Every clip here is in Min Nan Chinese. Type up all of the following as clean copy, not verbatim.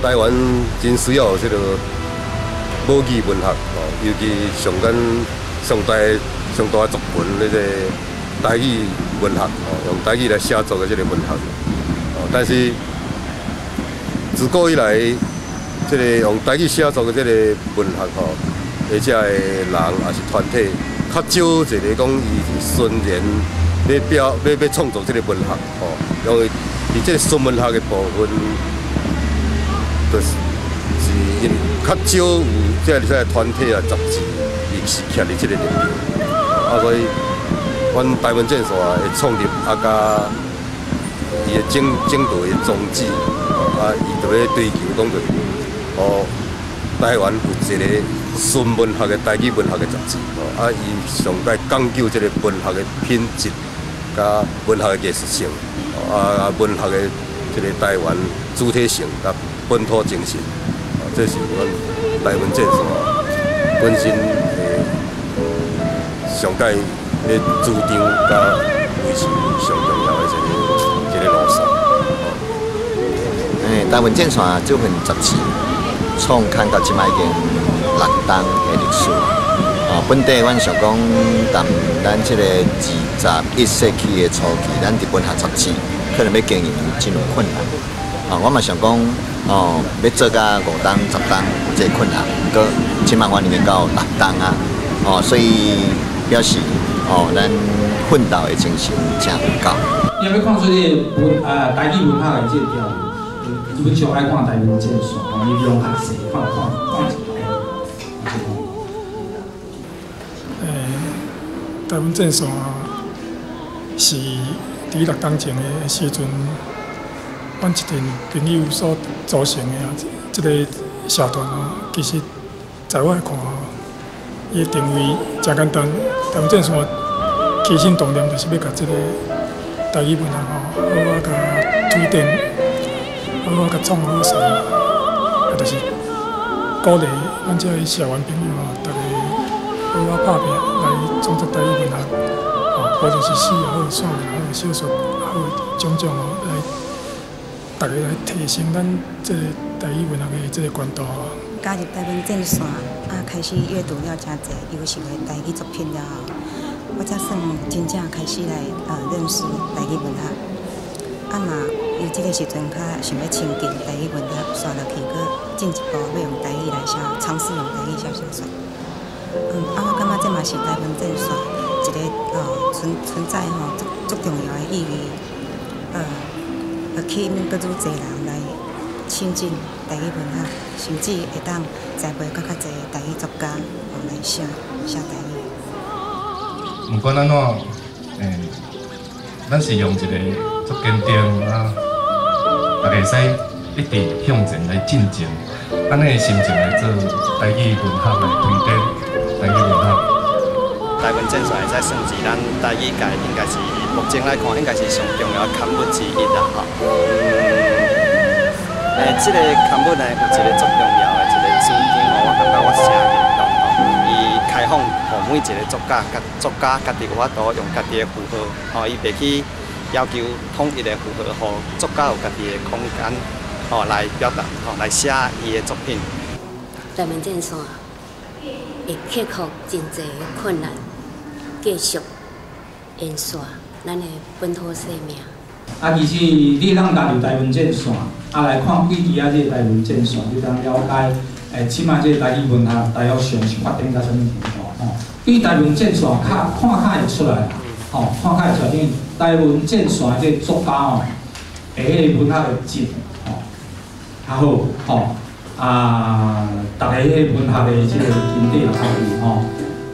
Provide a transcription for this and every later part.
台灣真需要這個母語文學，哦，尤其上咱上大上大族群那個台語文學，哦，用台語來寫作的這個文學，哦，但是自古以來，這個用台語寫作的這個文學，吼，或者的人抑是團體，較少一個講伊是純然欲表欲欲創作這個文學，吼，因為佇這個純文學的部分，就是是因較少有這個團體啊、雜誌，伊是徛佇這個立場，啊，所以阮台文戰線的創立啊，佮伊的整整道的宗旨，啊，伊就欲追求講就是，予台灣有一個純文學的台語文學的雜誌，啊，伊上蓋講究這個文學的品質，佮文學的藝術性，啊，文學的這個台灣主體性佮本土精神，啊，這是阮台文戰線本身的上蓋咧主張佮維持上重要的一個一個路線。欸，台文戰線這份雜誌創刊到這擺已經六冬的歷史。哦，本底阮想講，踮咱這個21世紀的初期，咱佇文學雜誌可能欲經營真有困難。哦，我嘛想講，哦，欲做甲五冬、十冬有這個困難，毋過這擺阮已經到六冬啊。哦，所以表示，哦，咱奮鬥的精神誠有夠。你欲看出這個文啊，台語文學的這個潮流，基本上愛看台文戰線，哦，伊量較濟，看看看一排。欸，台文戰線是佇六冬前的時陣，阮一群朋友所組成的啊，這個社團哦，其實在我來看，伊的定位誠簡單。台文戰線起心動念就是欲共這個台語文學吼，好好共推展，好好共創好勢，啊，就是鼓勵咱這个社員朋友吼，逐家好好拍拚來創作台語文學，吼，無論是詩也好，散文也好，小說也好，種種吼，來逐家來提升咱這個台語文學的這個懸度。加入台文戰線，啊，開始閱讀了誠濟優秀的台語作品了後，我才算真正開始來認識台語文學。啊嘛，由這個時陣較想欲親近台語文學，紲落去閣進一步欲用台語來寫，嘗試用台語寫小說。啊，我感覺這嘛是台文戰線一個存存在吼足足重要的意義，吸引閣愈濟人來親近台語文學，甚至會當栽培閣較濟台語作家來寫寫台語。毋管按怎，欸，咱是用一個足堅定啊，大家會使一直向前來進前，按呢的心情來做台語文學來推展台語文學。台文戰線會使算是咱台語界應該是目前來看應該是上重要的刊物之一啦，吼。欸，這個刊物呢，有一個足重要的一個主張吼，我感覺我誠認同吼。伊開放予每一個作家，佮作家家己有法度用家己的符號，吼，伊袂去要求統一的符號，予作家有家己的空間，吼，來表達，吼，來寫伊的作品。台文戰線會克服真濟困難，繼續延續咱的本土生命。啊，其實你通加入台文戰線，啊來看幾支啊，這個台文戰線，你通了解，欸，這擺這個台語文學大約上是發展到啥物程度吼？對台文戰線較看較會出來啦，吼，看較會出來，因為台文戰線這個作家吼，的彼個文學的質吼較好吼，啊，逐家彼個文學的這個根底也較有吼，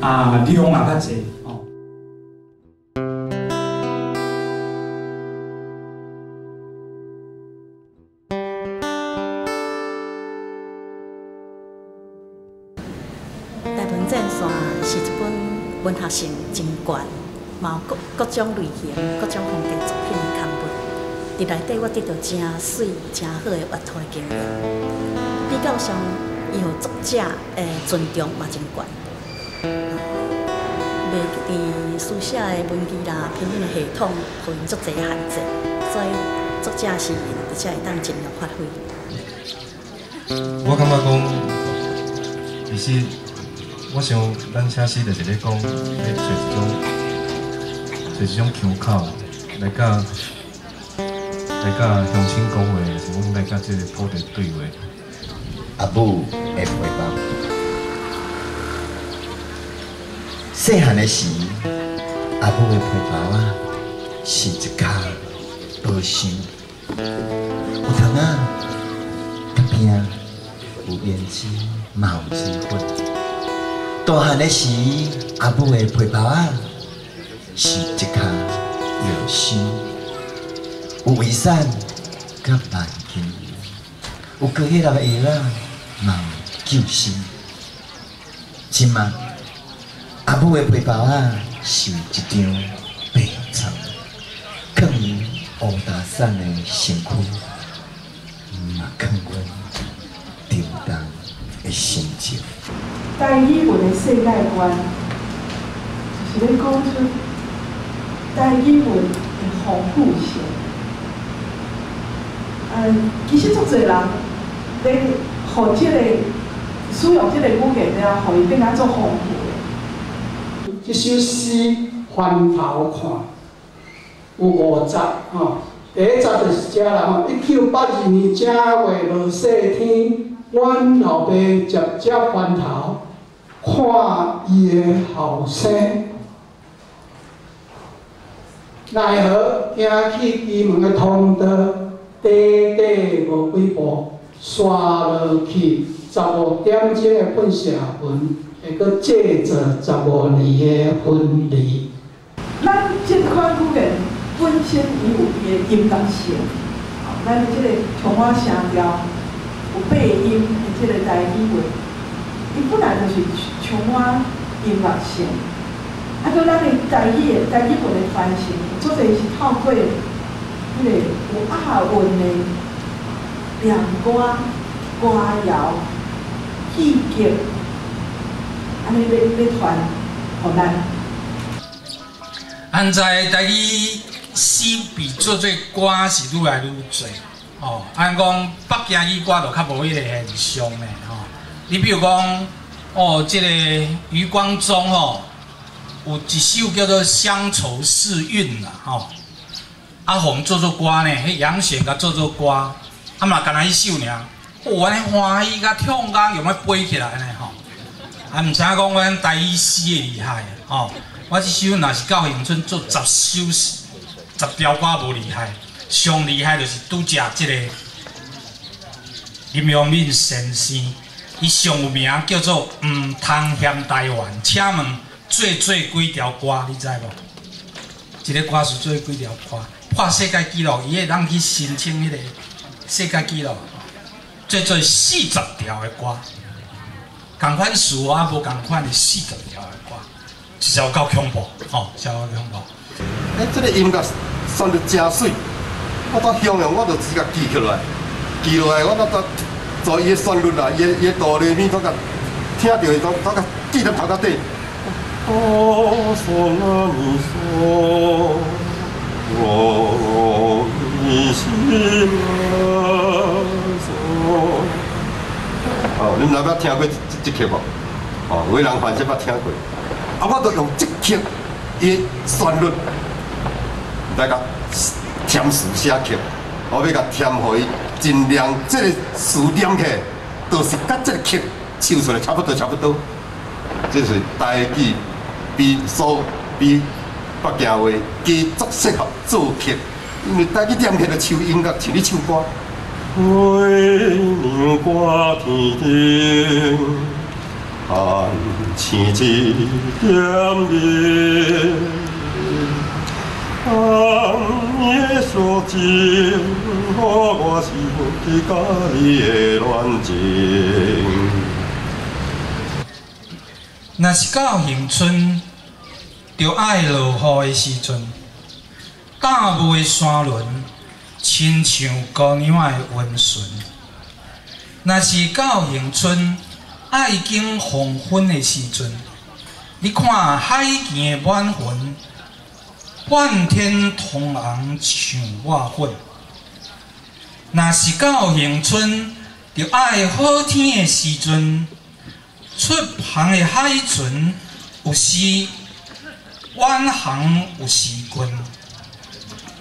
啊，量也較濟。台文戰線是一本文學性真懸，嘛有各各種類型、各種風格作品的刊物。佇內底我得著誠媠、誠好的閱讀的經驗。比較上，伊予作者的尊重嘛真懸。袂佇書寫的文字啦、評論的系統，予𪜶足濟限制，所以作者是而且會當盡量發揮。我感覺講，其實我想咱寫詩就是咧講，咧找一種腔口來佮鄉親講話，是講來佮這個土地對話。阿母的皮包，細漢的時，阿母的皮包仔是一跤寶箱，有糖仔、甲餅，有胭脂，嘛有脂粉。大漢的時，阿母的皮包仔是一跤藥箱，有遺產佮萬金油，有高血壓的藥仔，嘛有救星。這馬，阿母的皮包仔是一張病床，囥伊烏焦瘦的身軀，嘛囥阮沉重的心情。台語文的世界觀，就是咧講出台語文的豐富性。其實足濟人咧，予這個使用這個語言了，予伊變甲足豐富的。這首詩翻頭看有五節吼，第一節就是這啦吼。1982年正月落雪天，阮老爸捷捷翻頭看伊的後生，奈何行去機門的通道，短短無幾步，紲落去15點鐘的噴射雲，會閣製造15年的分離。咱這款語言本身伊有伊的音樂性，咱這個充滿聲調、有八音的這個台語話，伊本來就是充滿音樂性。啊，閣咱的台語文的翻成，足濟是透過彼個有押韻的念歌、歌謠、戲劇，按呢咧傳予咱。現在台語詩被做做歌是愈來愈濟，哦，按講北京語歌就較無彼個現象咧，吼。你比如講，哦，這個余光中吼，有一首叫做《鄉愁四韻》啦，吼。啊，予做做歌呢，彼楊弦共做做歌，啊嘛干焦彼首爾，哦，按呢歡喜甲痛甲用咧飛起來呢，吼。啊，毋知影講阮台語詩的厲害，吼。我這首若是到恆春做10首10條歌無厲害，上厲害就是拄則這個林陽敏先生，伊上有名叫做《毋通嫌台灣》，請問做做幾條歌，你知無？一個歌詞做幾條歌，破世界紀錄，伊會當去申請彼個世界紀錄，做做40條的歌，仝款詞啊無仝款的40條的歌。實在有夠恐怖，吼，實在有夠恐怖。欸，這個音樂旋律誠媠，我到鄉下我就直接記起來，記落來我都做伊的旋律啦，伊的哆來咪，都共聽著伊都共記佇頭殼頂。哆嗦啦咪嗦，哆咪西啦嗦。哦，恁若捌聽過這曲無？哦，有的人反正捌聽過。啊！我就用這曲伊的旋律來共填詞寫曲，我欲共填予伊盡量這個詞念起來，就是佮這個曲唱出來差不多，差不多。這是台語比北京話加足適合做曲，因為台語念起來就像音樂，像你唱歌。月亮掛天頂。繁星一點明，暗夜寂静，予我想起佮你的戀情。若是到恆春，著愛落雨的時陣，大霧的山崙，親像姑娘的溫存。若是到恆春，愛經黃昏的時陣，你看海墘的滿雲，滿天通紅像抹粉。若是到恆春，著愛好天的時陣，出航的海船有時遠航有時近。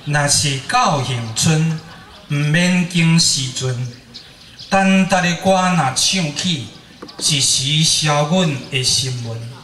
若是到恆春，毋免驚時陣，單單的歌若唱起，一時消阮的心悶。